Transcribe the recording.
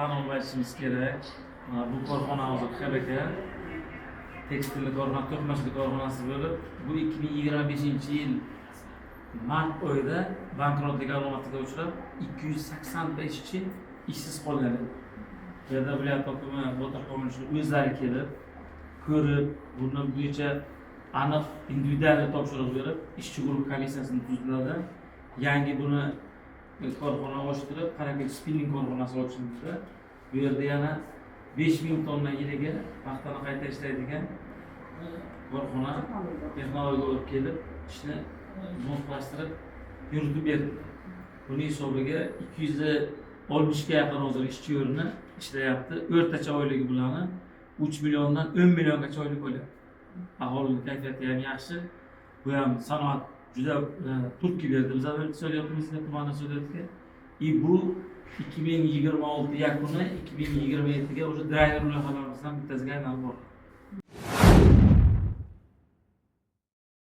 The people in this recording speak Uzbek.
Tan olib aytishimiz kerak. Mana bu korxona hozir XBK tekstil korxona, to'qimachilik korxonasi bo'lib, bu 2025-yil mart oyida bankrotlik alomatiga uchrab, 280 ta ishchi ishsiz qolgan edi. Bu yerda viloyat hokimi Botir Qomilovich o'zlari kelib, ko'rib, buni bo'yicha aniq individual topshiriq berib, ishchi guruh komissiyasini tuzdilar. Yangi buni korxona ochtirib, Qorako'l spinning korxonasi ochildi. Bu yerda yana 5000 tonna yiliga paxtani qayta ishlaydigan korxona, texnologiya olib kelib, ishni muvofiqlashtirib yuritib berdi. Buning hisobiga 260ga yaqin hozir ishchi o'rni ishlayapti. O'rtacha oyligi bularni 3 milliondan 10 milliongacha oylik olyapti. Aholini kayfiyati ham yaxshi. Bu ham sanoat juda turtki berdi bizlar iqtisodiyotimizga, tuman iqtisodiyotiga. И bu 2026 yakuni, 2027ga уже drayver loyihalarimizdan bittasiga aylanib bordi.